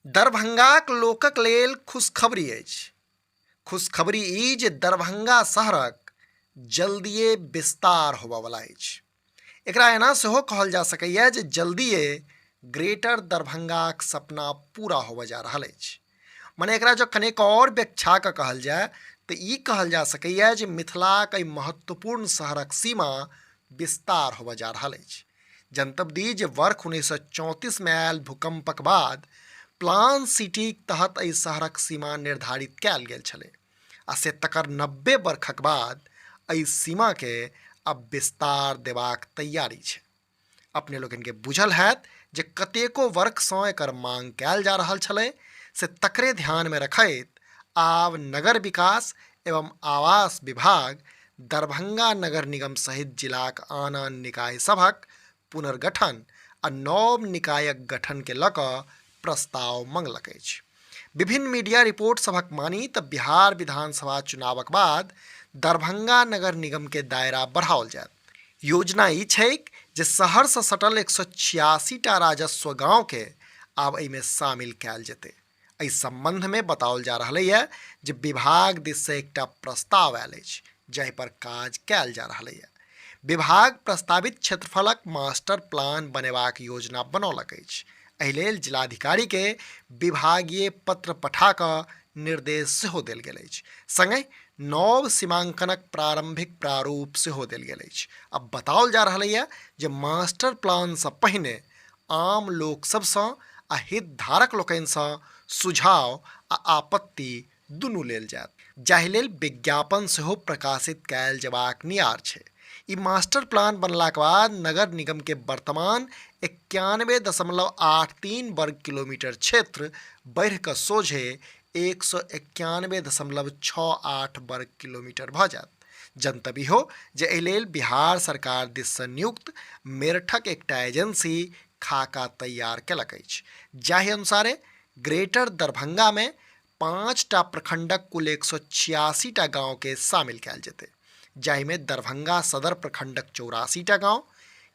दरभंगाक लोकक लेल खुशखबरी अछि। खुशखबरी ई जे दरभंगा शहरक जल्दिए विस्तार होबयवला अछि। एकरा एना सेहो कहल जा सकैए जे जल्दिए ग्रेटर दरभंगाक सपना पूरा होबय जा रहल अछि। मने एकरा जँ कनेक आओर व्याख्या कऽ कहल जाय तऽ ई कहल जा सकैए जे मिथिलाक एहि महत्वपूर्ण शहरक सीमा विस्तार होबय जा रहल अछि। जनतब दी जे वर्ष 1934 मे आयल भूकंपक बाद प्लान सिटीक तहत एहि शहरक सीमा निर्धारित कयल गेल छलै आ से तकर 90 वर्षक बाद एहि सीमाके आब विस्तार देबाक तैयारी छै। अपने लोकनिके बुझल हैत जे कतेको वर्षसँ एकर मांग कयल जा रहल छलै, से तकरे ध्यानमे रखैत आब नगर विकास एवं आवास विभाग दरभंगा नगर निगम सहित जिलाक आन आन निकाय सभक पुनर्गठन आ नव निकायक गठन के लऽ कऽ प्रस्ताव मंगलक अछि। विभिन्न मीडिया रिपोर्ट सभक मानी तऽ बिहार विधानसभा चुनावक बाद दरभंगा नगर निगम के दायरा बढ़ाओल जायत। योजना ई छैक जे शहरसँ सटल 186 टा राजस्व गांव के आब एहिमे शामिल कयल जेतै। एहि संबंधमे बताओल जा रहलैए जे विभाग दिससँ एकटा प्रस्ताव आयल अछि जाहि पर काज कयल जा रहलैए। विभाग प्रस्तावित क्षेत्रफलक मास्टर प्लान बनेबाक योजना बनौलक अछि। एहि लेल जिलाधिकारी के विभागीय पत्र पठा कऽ निर्देश सेहो देल गेल अछि। संगहि नव सीमांकनक प्रारंभिक प्रारूप सेहो देल गेल अछि। आब बताओल जा रहलैए जे मास्टर प्लानसँ पहिने आम लोक सभसँ आ हितधारक लोकनिसँ सुझाव आ आपत्ति दुनू लेल जायत, जाहि लेल विज्ञापन सेहो प्रकाशित कयल जेबाक नियार छै। ई मास्टर प्लान बनलाक बाद नगर निगम के वर्तमान 91.83 वर्ग किलोमीटर क्षेत्र बढ़ि कऽ सोझे 191.68 वर्ग किलोमीटर भऽ जायत। जनतब इहो जे एहि लेल बिहार सरकार दिससँ नियुक्त मेरठक एकटा एजेंसी खाका तैयार केलक अछि, जाहि अनुसारे ग्रेटर दरभंगामे 5टा प्रखंडक कुल 186 टा गांवके शामिल कयल जेतै, जाहिमे दरभंगा सदर प्रखंडक 84टा गांव,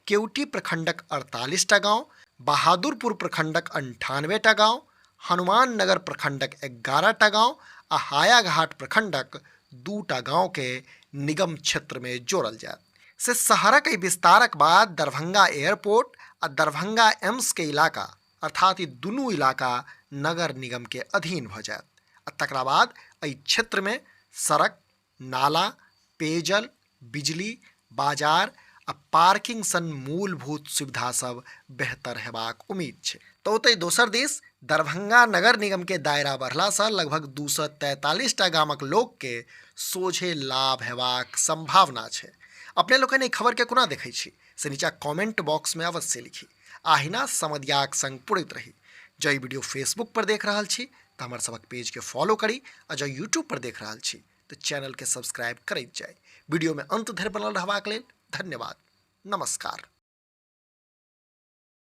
केवटी प्रखंडक 48टा गांव, बहादुरपुर प्रखंडक 98टा गांव, हनुमान नगर प्रखंडक 11टा गांव आ हायाघाट प्रखंडक 2टा गांवके निगम क्षेत्रमे जोड़ल जायत। से शहरक एहि विस्तारक बाद दरभंगा एयरपोर्ट आ दरभंगा एम्स के इलाका अर्थात ई दुनू इलाका नगर निगम के अधीन भऽ जायत आ तकरा बाद एहि क्षेत्रमे सड़क, नाला, पेयजल, बिजली, बाजार आ पार्किंग सन मूलभूत सुविधा सब बेहतर हेबाक उम्मीद छै। तऽ ओतहि दोसर दिस दरभंगा नगर निगम के दायरा बढ़लासँ लगभग 243 टा गामक लोकके सोझे लाभ हेबाक संभावना छै। अपने लोकनि एहि खबर के कोना देखै छी से नीचा कमेंट बॉक्स में अवश्य लिखी। आहिना समदियाक संग पुरैत रही। जँ ई वीडियो फेसबुक पर देख रहल छी तऽ हमर सबक पेज के फॉलो करी आ जँ यूट्यूब पर देख रहल छी तऽ चैनल के सब्सक्राइब करैत जाय। वीडियो में अंत धरि बनल रहबाक लेल धन्यवाद। नमस्कार।